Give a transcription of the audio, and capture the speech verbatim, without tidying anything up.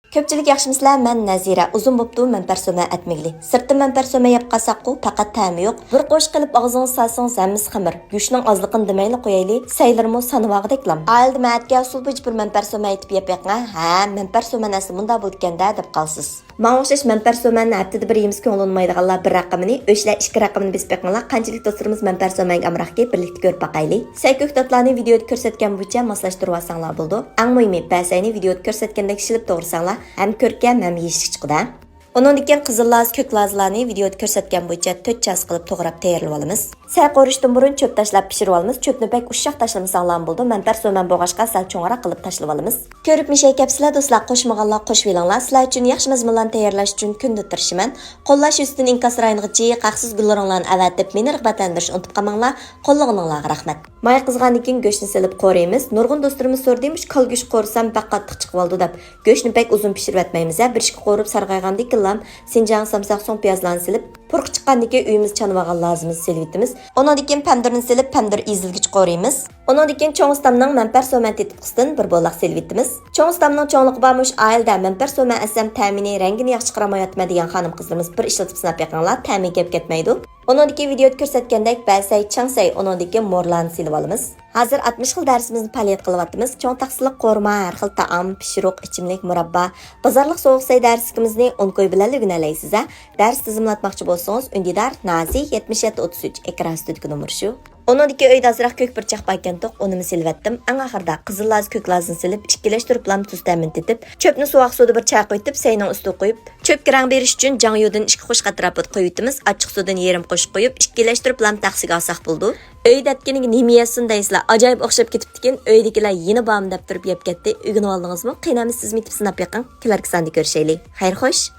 كۆپچىلىك ياخشىمۇسىلەر؟ مەن نەزىرە. ئۇزۇن بوپتۇ مەنپەر سۆمە ئەتمىگىلى. سىرتتىن مەنپەر سۆمە يەپ قالساققۇ، پەقەت تەمى يوق. بىر قوشۇق قىلىپ ئاغزىڭىزغا سالسىڭىز ھەممىسى خېمىر. گۆشنىڭ ئازلىقىنى دېمەيلا قويايلى، سەيلىرىمۇ سانىۋالغۇدەكلام. ئائىلىدە مەن ئەتكەن ئۇسۇل بويىچە بىر مەنپەر سۆمە ئېتىپ يەپ بېقىڭە. ھە، مەنپەر سۆمەن ئەسلى مۇنداق بولىدىكەن-دە دەپ قالىسىز. ماڭا ئوخشاش مەنپەر سۆمەننى ھەپتىدە بىر يېمىسە كۆڭلى ئۇنىمايدىغانلار بىر رەقىمىنى، ئۆشلەر ئىككى رەقىمىنى بېسىپ بېقىڭلار، قانچىلىك دوستلىرىمىز مەنپەر سۆمەنگە ئامراقكى، بىرلىكتە كۆرۈپ باقايلى. سەي كۆكتاتلارنى ۋىدىيودا كۆرسەتكەن بويىچە ماسلاشتۇرۇۋالساڭلار بولىدۇ. ئەڭ مۇھىمى، بەسەينى ۋىدىيودا كۆرسەتكەندەك شىلىپ توغرىساڭلار، ھەم كۆركەم، ھەم يېيىشلىك چىقىدۇ. ئۇنىڭدىن كېيىن قىزىل لاز، كۆك لازىلارنى ۋىدىيودا كۆرسەتكەن بويىچە تۆت چاسا قىلىپ توغراپ تەييارلىۋالىمىز. سەي قورۇشتىن بۇرۇن چۆپ تاشلاپ پىشۇرۇۋالىمىز. چۆپنى بەك ئۇششاق تاشلىمىساڭلارمۇ بولىدۇ، مەنپەر سۆمەن بولغاچقا سەل چوڭراق قىلىپ تاشلىۋالىمىز. كۆرۈپ مىشەي كەپسىلە دوستلار، قوشمىغانلار قوشۇۋېلىڭلار. سىلەر ئۈچۈن ياخشى مەزمۇنلارنى تەييارلاش ئۈچۈن كۈندە تىرىشىمەن. قوللاش يۈزىسىدىن ئىنكاس رايونىغا جىق ھەقسىز گۈللىرىڭلارنى ئەۋەتىپ، مېنى رىغبەتلەندۈرۈشنى ئۇنتۇپ قالماڭلار. قوللىغىنىڭلارغا رەھمەت. ماي قىزغاندىن كېيىن گۆشنى سېلىپ قورۇيمىز. نۇرغۇن دوستلىرىمىز سورىدى، مۇشۇ كالا گۆشى قورۇسام بەك قاتتىق چىقىۋالىدۇ دەپ. گۆشنى بەك ئۇزۇن پىشۇرۇۋەتمەيمىز ھە، بىر ئىككى قورۇپ سارغايغاندىن كېيىنلا سىنجاڭ سامساق سوڭ پىيازلارنى سېلىپ، پۇرىقى چىققاندىن كېيىن ئۆيىمىزدە چانىۋالغان لازىمىزنى سېلىۋېتىمىز. ئۇنىڭدىن كېيىن پەمىدۇرنى سېلىپ، پەمىدۇر ئېزىلگۈچە قورۇيمىز. ئۇنىڭدىن كېيىن چوڭ ئۇستامنىڭ مەنپەر سۆمەن تېتىتقۇسىدىن بىر بولاق سېلىۋېتىمىز. چوڭ ئۇستامنىڭ چوڭلۇقى بار مۇشۇ ئائىلىدە مەنپەر سۆمەن ئەتسەم تەمىنى، رەڭگىنى ياخشى چىقىرالمايۋاتىمەن دېگەن خانىم-قىزلىرىمىز بىر ئىشلىتىپ سىناپ بېقىڭلار، تەمى گەپ كەتمەيدۇ. ئۇنىڭدىكى ۋىدىيودا كۆرسەتكەندەك بەسەي، چاڭسەي، ئۇنىڭدىكى مورلارنى سېلىۋالىمىز. ھازىر ئاتمىش خىل دەرسىمىزنى پائالىيەت قىلىۋاتىمىز. چوڭ تەخسىلىك قورۇما، ھەر خىل تائام، پىشۇرۇق، ئىچىملىك، مۇراببا، بازارلىق سوغۇق سەي دەرسلىكىمىزنى ئون كوي بىلەنلا ئۆگىنەلەيسىز ھە. دەرس تىزىملاتماقچى بولسىڭىز، ئۈندىدار نازى يەتمىش يەتتە ئوتتۇز ئۈچ، ئېكران ئۈستىدىكى نومۇر شۇ. ئۇنىڭدىكى ئۆيدە ئازراق كۆك پۇرچاق باركەنتۇق، ئۇنىمۇ سېلىۋەتتىم. ئەڭ ئاخىرىدا قىزىل لاز، كۆك لازنى سېلىپ، ئىككىلەشتۈرۈپلام تۇز تەمىنى تېتىپ، چۆپنى سۇ ئاقسۇدا بىر چايقىۋېتىپ، سەينىڭ ئۈستىگە قويۇپ، چۆپكە رەڭ بېرىش ئۈچۈن جاڭيۇدىن ئىككى قوشۇق ئەتراپىدا قويۇۋېتىمىز. ئاچچىقسۇدىن يېرىم قوشۇق قويۇپ، ئىككىلەشتۈرۈپلام تەخسىگە ئالساق بولىدۇ. ئۆيدە ئەتكىنىگە نېمە يېسۇن دەيسىلەر، ئاجايىپ ئوخشاپ كېتىپتىكەن. ئۆيدىكىلەر يەنە بارمۇ دەپ تۇرۇپ يەپ كەتتى. ئۆگىنىۋالدىڭىزمۇ؟ قېنى ئەمىسە سىزمۇ يېتىپ سىناپ بېقىڭ. كېلەركى ساندا كۆرۈشەيلى. خەير خوش.